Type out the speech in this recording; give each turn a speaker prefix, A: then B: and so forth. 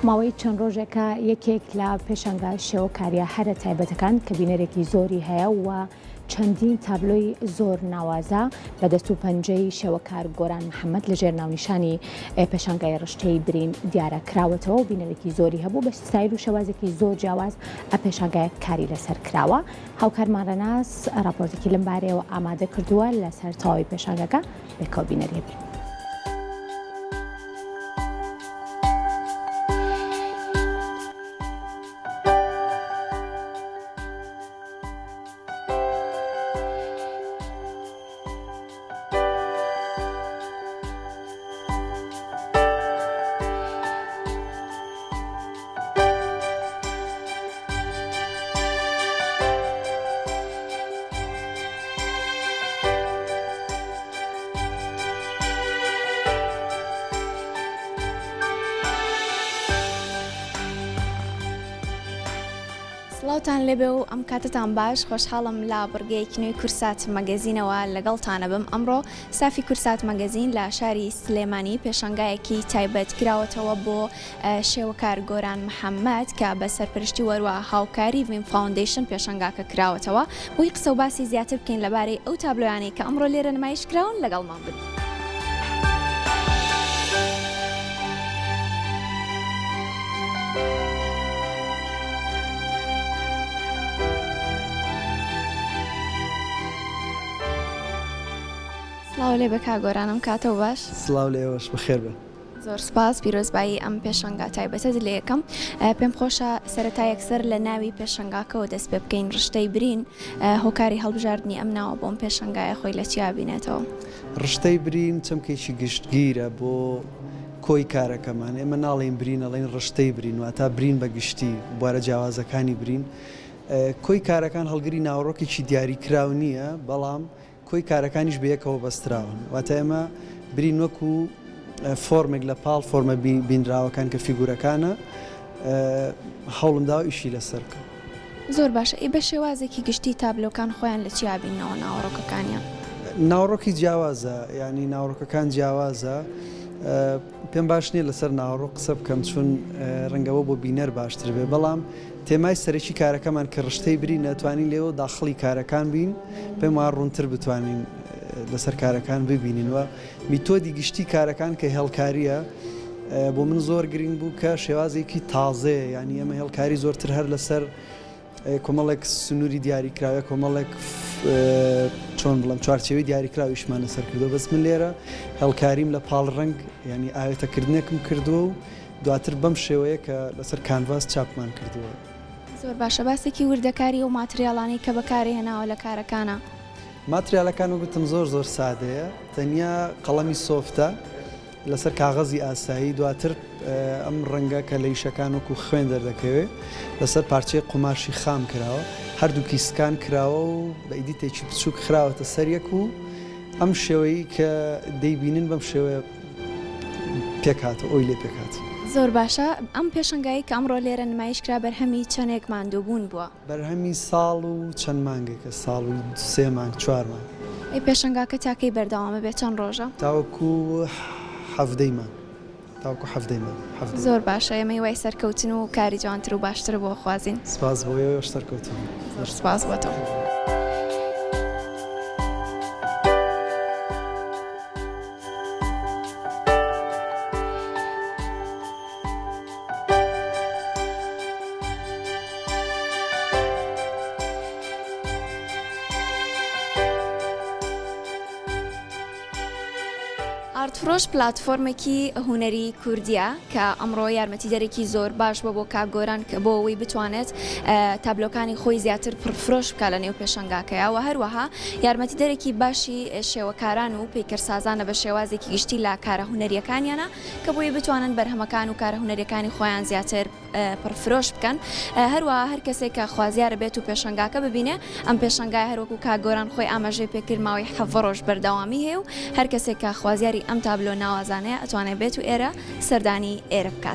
A: ماوەی چەند ڕۆژێکە یەکێک لە پێشانگا شێوەکاریە هەرە تایبەتەکان کە بینەرێکی زۆری هەیە و چەندین تابلۆی زۆر ناوازە بە دەست و پەنجەی شێوەکار گۆران محەممەد لە ژێر ناونیشانی پێشانگای ڕشتەی برین دیارە کراوەتەوە و بینەرێکی زۆری هەبوو بە ستایل و شێوازێکی زۆر جیاواز ئە پێشانگایە کاری لەسەر کراوە هاوکارمان ڕێناس ڕاپۆرتێکی لەم بارەیەوە ئامادە کردووە لەسەر تەواوی پێشانگەکە پێکەوە بینەری بین.
B: سڵاوتان لێبێ و ئەم کاتەتان باش خۆشحاڵم لە بڕگەیەکی نوێی کورسات مەگەزینەوە لەگەڵتانە بم ئەمڕۆ ستافی کورسات مەگەزین لە شاری سلێمانی پێشانگایەکی تایبەت کراوەتەوە بۆ شێوەکار گۆران محەمەد کە بە سەرپەرشتی و هەروەها هاوکاری ڤین فاوندەیشن پێشانگاکە کراوەتەوە بۆی قسە و باسی زیاتر بکەین لەبارەی ئەو تابلۆیانەی کە ئەمڕۆ لێرە نمایش کراون لەگەڵمان بن. سڵاو لێ بێ کاک گۆران ئەم کاتەو باش.
C: سڵاو لە ئێوەش بەخێر بێن.
B: زۆر سوپاس پیرۆزبایی ئەم پێشەنگا تایبەتەت لێ یەکەم پێم خۆشە سەرەتا یەکسەر لە ناوی پێشەنگاکەوە دەست پێ بکەین ڕشتەی برین هۆکاری هەڵبژاردنی ئەم ناوە بۆم پێشەنگایە خۆی لە چیا بینێتەوە؟
C: ڕشتەی برین چەمکێکی گشتگیرە بۆ کۆی کارەکەمان ئێمە ناڵێین برین ئەڵێین ڕشتەی برین واتا برین بە گشتی بوارە جیاوازەکانی برین کۆی کارەکان هەڵگری ناوەڕۆکێکی دیاریکراو نییە بەڵام کۆی کارەکانیش بەیەکەوە بەستراون. واتە ئێمە برین وەکو فۆرمێک لە پاڵ فۆرمە بینراوەکان کە فیگورەکانە هەوڵم داوە ئیشی لەسەر بکەم.
B: زۆر باشە ئەی بە شێوازێکی گشتی تابلۆکان خۆیان لە چیا بیننەوە ناوەڕۆکەکانیان؟
C: ناوەڕۆکی جیاوازە یانی ناوەڕۆکەکان جیاوازە پێم باش نییە لەسەر ناوەڕۆک قسە بکەم چون ڕەنگە ئەوە بۆ بینەر باشتر بێ بەڵام تێمای سەرەکی کارەکەمان کە ڕشتەی برینە توانین لێوە داخڵی کارەکان بین پێم وایە ڕوونتر بتوانین لەسەر کارەکان ببینین و میتۆدی گشتی کارەکان کە هێڵکارییە بۆ من زۆر گرنگ بوو کە شێوازێکی تازەیە یانی ئێمە هێڵکاری زۆرتر هەر لەسەر کۆمەڵێک سنووری دیاریکراوە کۆمەڵێک چۆن بڵم چوارچێوەی دیاریکراو ئیشمان لەسەر کردو بەس من لێرە هێڵکاریم لە پاڵ ڕەنگ ینی ئاوێتەکردنێکم کردووە و دواتر بەم شێوەیە کە لەسەر کانڤاس چاپمان کردووە.
B: زۆر باشە باسێکی وردەکاری ئەو ماتریاڵانەی کە بەکاری هێناوە لە کارەکانا.
C: ماتریالەکان وەک وتم زۆر زۆر سادەیە تەنیا قەڵەمی سۆفتە لەسەر کاغەزی ئاسایی دواتر ئەم ڕەنگە کە لە ئیشەکان وەکو خوێن دەردەکەوێ لەسەر پارچەی قوماشی خام کراوە هەردووکی scan کراوە و بە edit ێکی بچووک خراوەتە سەر یەک و ئەم شێوەیی کە دەیبینن بەم شێوەیە پێکهاتوو ئەوی لێ پێکهاتوو.
B: زۆر باشە ئەم پێشەنگایەی کە ئەمڕۆ لێرە نمایش کرا بەرهەمی چەنێک ماندووبوون بووە؟
C: بەرهەمی ساڵ و چەند مانگێکە ساڵ و سێ مانگ چوار مانگ.
B: ئەی پێشەنگاکە تا کەی بەردەوامە بێت چەند ڕۆژە؟
C: تاوەکو حەڤدەی مانگ تاوەکو حەڤدەی مانگ حەڤدەی.
B: زۆر باشە ئێمە هیوای سەرکەوتن و کاری جوانتر و باشتر بۆ خوازین.
C: سپاس بۆ ئێوەش سەرکەوتوو بن.
B: زۆر سپاس بۆ تۆ. ئارتفرۆش پلاتفۆرمێکی هونەری کوردیە کە ئەمڕۆ یارمەتیدەرێکی زۆر باش بووە بۆ کاک گۆران کە بۆ ئەوەی بتوانێت تابلۆکانی خۆی زیاتر پڕفرۆش بکات لە نێو پێشەنگاکەیا و هەروەها یارمەتیدەرێکی باشی شێوەکاران و پەیکەرسازانە بە شێوازێکی گشتی لە کارە هونەریەکانیانە کە بۆیە بتوانن بەرهەمەکان و کارە هونەریەکانی خۆیان زیاتر پڕفرۆش بکەن هەروەها هەر کەسێک کە خوازیارە بێت و پێشەنگاکە ببینێ ئەم پێشەنگای هەروەکو کاک گۆران خۆی ئاماژەی پێکرد ماوەی حەڤە ڕۆژ بەردەوامی هەیە و هەر کەسێک کە خوازیاری ئەم تابلۆ ناوازانەیە ئەتوانێت بێت و ئێرە سەردانی ئێرە بکات.